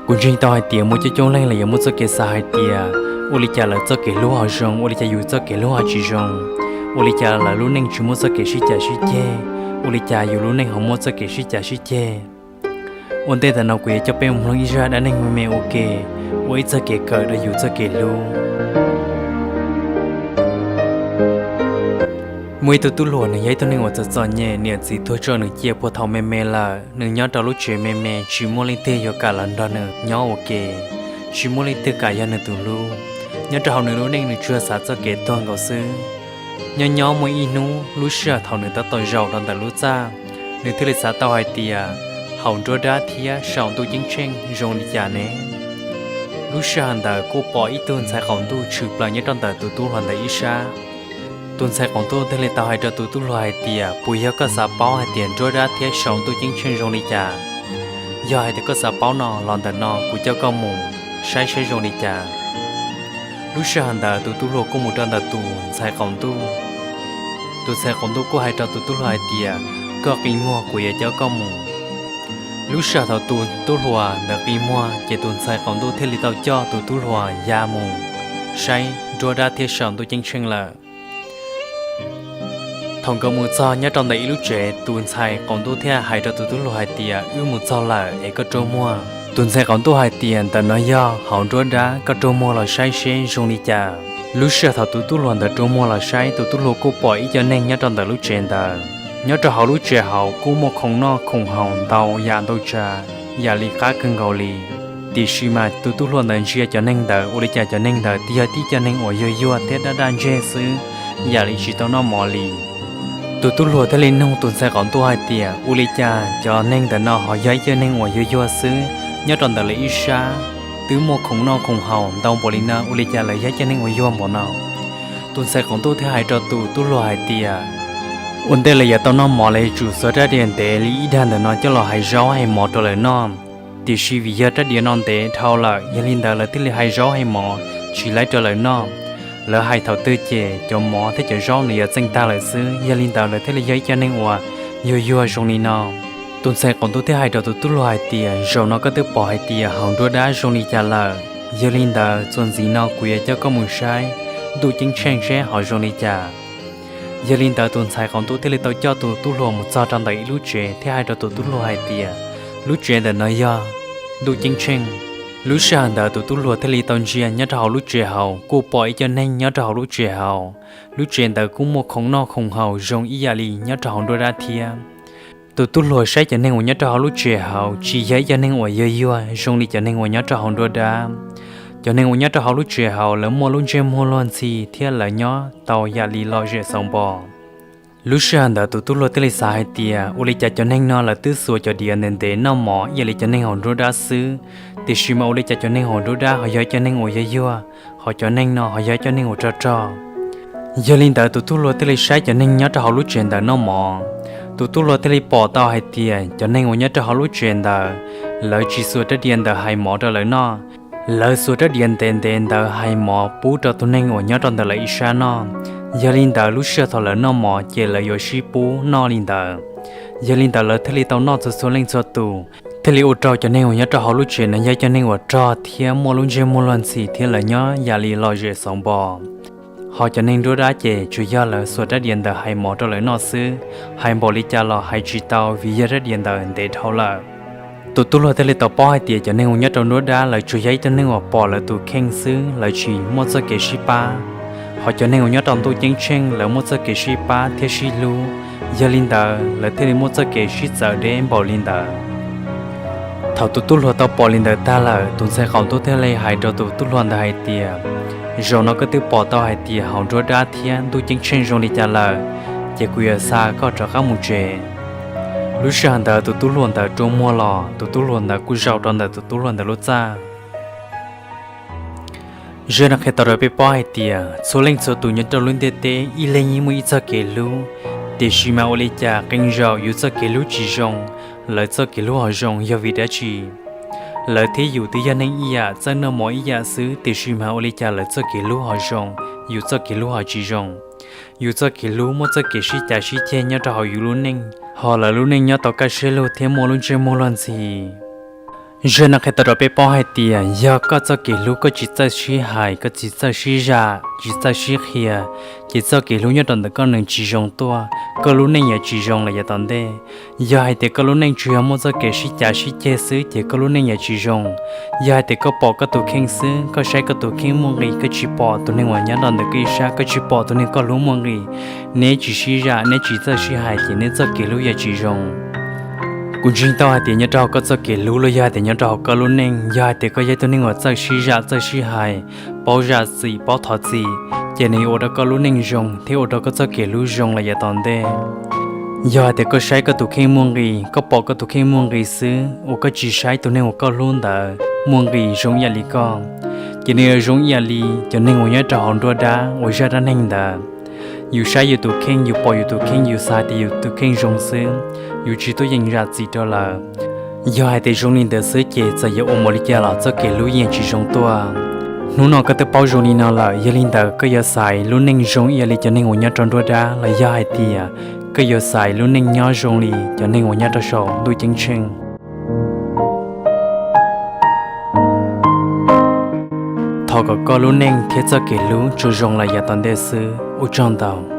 Kuv ntseeg tau hais tias muaj coob coob leej los yuav muaj txoj kev xav hais tias ua li cas lawv txoj kev hlub ho zoo, ua li cas yus txoj kev hlub ho tsis zoo, ua li cas lawv lub neej tsis muaj txoj kev sib cav sib ceg, ua li cas yus lub neej ho muaj txoj kev sib cav sib ceg. Ua ntej ntawm no kuv yuav coj peb mus mloog ib zaj dab neeg me me ua ke, ua ib txoj kev kawm rau yus txoj kev hlub. Muaj ib tug tub hluas, nws yog ib tug neeg uas txom txom nyem, niam txiv tuag tso nws cia puag thaum me me lawm. Nws nyob rau lub tsev me me, tsis muaj leej twg yuav kam los nrog nws nyob ua ke, tsis muaj leej twg kam yog nws tus hlub. Nyob rau hauv nws lub neej, nws tsuas xav txoj kev tuag nkaus xwb. Nyob nyob muaj ib hnub, lub sij hawm thaum nws tab tom zaum rau ntawm lub txaj, nws thiaj li xav tau hais tias, haus nruab dab thiab saum ntuj ceeb tsheej zoo li cas ne? Lub sij hawm ntawd kuj pom ib tug ntxhais qaum ntuj tshwm plaws nyob rau ntawm tus tub hluas ntawd ib sab. Tus ntxhais qaum ntuj thiaj li tau hais rau tus tub hluas hais tias, puas yog koj xav paub hais tias nruab dab thiab saum ntuj ceeb tsheej zoo li cas? Yog hais tias koj xav paub no, los ntawm no kuv coj koj mus saib saib zoo li cas. Lub sij hawm ntawd tus tub hluas kuj mus rau ntawm tus ntxhais qaum ntuj. Tus ntxhais qaum ntuj kuj hais rau tus tub hluas hais tias, koj qi muag, kuv yuav coj koj mus. Lub sij hawm thaum tus tub hluas ntawd qi muag, ces tus ntxhais qaum ntuj thiaj li tau coj tus tub hluas ya mus saib nruab dab thiab saum ntuj ceeb tsheej lawm. Thaum nkawd mus txog nyob rau ntawm ib lub tsev, tus ntxhais qaum ntuj thiaj hais rau tus tub hluas hais tias, wb mus txog lawm es koj rua muag. Tus ntxhais qaum ntuj hais tias, ntawm no yog haus nruab dab, koj rua muag los saib seb zoo li cas. Lub sij hawm thaum tus tub hluas ntawd rua muag los saib, tus tub hluas kuj pom ib co neeg nyob rau ntawm lub tsev ntawd. Nyob rau hauv lub tsev hauv kuj muaj khoom noj khoom haus ntau yam ntau tsav, yam li qab kawg nkaus li. Tiam sis mas tus tub hluas ntawd ntsia cov neeg ntawd ua li cas cov neeg ntawd twb yog tib co neeg uas yuag yuag thiab daj daj ntseg xwb, yam li tsis tau noj mov li. Tus tub hluas thiaj li nug tus ntxhais qaum ntuj hais tias, ua li cas cov neeg ntawm no ho yog ib co neeg uas yuag yuag xwb, nyob rau ntawm lawv ib sab twb muaj khoom noj khoom haus ntau npaum li no, ua li cas lawv yog ib co neeg uas yuag npaum no? Tus ntxhais qaum ntuj thiaj hais rau tus tub hluas hais tias, ua ntej lawv yuav tau noj mov lawv yuav tsum xuas rab diav ntev li ib dag ntawm no coj los hais zaub hais mov rau lawv noj. Tiam sis vim yog rab diav no ntev dhau lawm, yog li ntawd lawv thiaj li hais zaub hais mov tsis laib rau lawv noj. Lawv hais thaum twg ces cov mov thiab cov zaub nws yuav txeej tag lawm xwb, yog li ntawd lawv thiaj li yog ib co neeg uas yuag yuag zoo li no. Tus ntxhais qaum ntuj thiaj hais rau tus tub hluas hais tias, zaum no koj twb pom hais tias haus nruab dab zoo li cas lawm, yog li ntawd txuas ntxiv no kuv yuav coj koj mus saib ntuj ceeb tsheej seb ho zoo li cas. Yog li ntawd tus ntxhais qaum ntuj thiaj li tau coj tus tub hluas mus txog rau ntawm ib lub tsev thiab hais rau tus tub hluas hais tias, lub tsev ntawm no yog ntuj ceeb tsheej. Lub sij hawm ntawd tus tub hluas thiaj li tau ntsia nyob rau hauv lub tsev hauv, kuj pom ib co neeg nyob rau hauv lub tsev hauv. Lub tsev ntawd kuj muaj khoom noj khoom haus zoo ib yam li nyob rau hauv nruab dab thiab. Tus tub hluas saib cov neeg uas nyob rau hauv lub tsev hauv tsis yog ib co neeg uas yuag yuag zoo li cov neeg uas nyob rau hauv nruab dab. Cov neeg uas nyob rau hauv lub tsev hauv lawv muaj lub ntsej muag luag ntxhi thiab lawv nyob tau yam li lom zem xauv npo. Lub sij hawm ntawd tus tub hluas thiaj li xav hais tias, ua li cas cov neeg no lawv twb xuas cov diav ntev ntev noj mov ib yam li cov neeg hauv nruab dab xwb, tiam sis mas ua li cas cov neeg hauv nruab dab ho yog ib co neeg uas yuag yuag, ho cov neeg no ho yog ib co neeg uas rog rog. Yog li ntawd tus tub hluas thiaj li saib cov neeg nyob rau hauv lub tsev ntawd noj mov. Tus tub hluas thiaj li pom tau hais tias cov neeg uas nyob rau hauv lub tsev ntawd, lawv tsis xuas rab diav ntawd hais mov rau lawv noj, lawv xuas rab diav ntev ntev ntawd hais mov pub rau tus neeg uas nyob rau ntawm lawv ib sab noj. Yog li ntawd lub sij hawm thaum lawv noj mov ces lawv yuav sib pub noj li ntawd. Yog li ntawd lawv thiaj li tau noj txhua txhua leej txhua tus, thiaj li ua rau cov neeg uas nyob rau hauv lub tsev no yog cov neeg uas rog thiab muaj lub ntsej muag luag ntxhi thiab lawv nyob yam li lom zem xauv npo. Ho cov neeg nruab dab ces tsuas yog lawv xuas rab diav ntawd hais mov rau lawv noj xwb, hais npaum li cas los hais tsis tau vim yog rab diav ntawd ntev dhau lawm. Tus tub hluas thiaj li tau paub hais tias cov neeg uas nyob rau nruab dab lawv tsuas yog ib tug neeg uas pom lawv tus kheej xwb, lawv tsis muaj txoj kev sib pab. Ho cov neeg uas nyob rau ntuj ceeb tsheej lawv muaj txoj kev sib pab thiab sib hlub, yog li ntawd lawv thiaj li muaj txoj kev sib txawv deb npaum li ntawd. Thaum tus tub hluas tau pom li ntawd tag lawm, tus ntxhais qaum ntuj thiaj li hais rau tus tub hluas ntawd hais tias, zaum no koj twb pom tau hais tias haus nruab dab thiab ntuj ceeb tsheej zoo li cas lawm, ces kuv yuav xa koj rov qab mus tsev. Lub sij hawm ntawd tus tub hluas ntawd rua muag los, tus tub hluas ntawd kuj zaum rau ntawm tus tub hluas ntawd lub txaj. Zaj no qhia tau rau peb paub hais tias txhua leej txhua tus nyob rau lub ntiaj teb ib leeg yeej muaj ib txoj kev hlub, tiam sis mas ua li cas qee zaum yus txoj kev hlub tsis zoo, lawv txoj kev hlub ho zoo yog vim dab tsi? Lawv thiab yus twb yog neeg ib yam, txawj noj mov ib yam xwb, tiam sis mas ua li cas lawv txoj kev hlub ho zoo, yus txoj kev hlub ho tsis zoo? Yus txoj kev hlub muaj txoj kev sib cav sib ceg nyob rau hauv yus lub neej, ho lawv lub neej nyob tau kaj siab lug thiab muaj lub ntsej muag luag ntxhi. Zaj no qhia tau rau peb paub hais tias yog koj txoj kev hlub koj tsis txawj sib hais, koj tsis txawj sib zam, tsis txawj sib qhia, ces txoj kev hlub nyob rau ntawm koj nws tsis zoo tuaj, koj lub neej yuav tsis zoo lawm yav tom ntej. Yog hais tias koj lub neej tsuas yog muaj txoj kev sib cav sib ceg xwb ces koj lub neej yuav tsis zoo. Yog hais tias koj pom koj tus kheej xwb, koj saib koj tus kheej muaj nqis, koj tsis pom tus neeg uas nyob rau ntawm koj ib sab, koj tsis pom tus neeg koj hlub muaj nqis, neb tsis sib zam, neb tsis txawj sib hais ces neb txoj kev hlub yuav tsis zoo. Kuv ntseeg tau hais tias nyob rau hauv koj txoj kev hlub los yog hais tias nyob rau hauv koj lub neej, yog hais tias koj yog ib tug neeg uas txawj sib zam txawj sib hais, paub zam txim paub thov txim, ces nws yuav ua rau koj lub neej zoo thiab ua rau koj txoj kev hlub zoo lawm yav tom ntej. Yog hais tias koj saib koj tus kheej muaj nqis, koj pom koj tus kheej muaj nqis xwb uas koj tsis saib tus neeg uas koj hlub ntawd muaj nqis zoo ib yam li koj, ces nws yuav zoo ib yam li cov neeg uas nyob rau hauv nruab dab uas zaj dab neeg ntawd. Yus saib yus tus kheej, yus pom yus tus kheej, yus xav tias yus tus kheej zoo xwb, yus tsis tuaj yeem zam txim rau lawv. Yog hais tias zoo li ntawd xwb ces txawm yuav ua npaum li cas los txoj kev hlub yeej tsis zoo tuaj. Hnub no koj twb paub zoo li no lawm, yog li ntawd koj yuav xaiv lub neej zoo ib yam li cov neeg uas nyob rau nruab dab los yog hais tias koj yuav xaiv lub neej nyob zoo li cov neeg uas nyob rau saum ntuj ceeb tsheej? Thov kom koj lub neej thiab txoj kev hlub tsuas zoo lawm yav tom ntej xwb, ua tsaug ntau.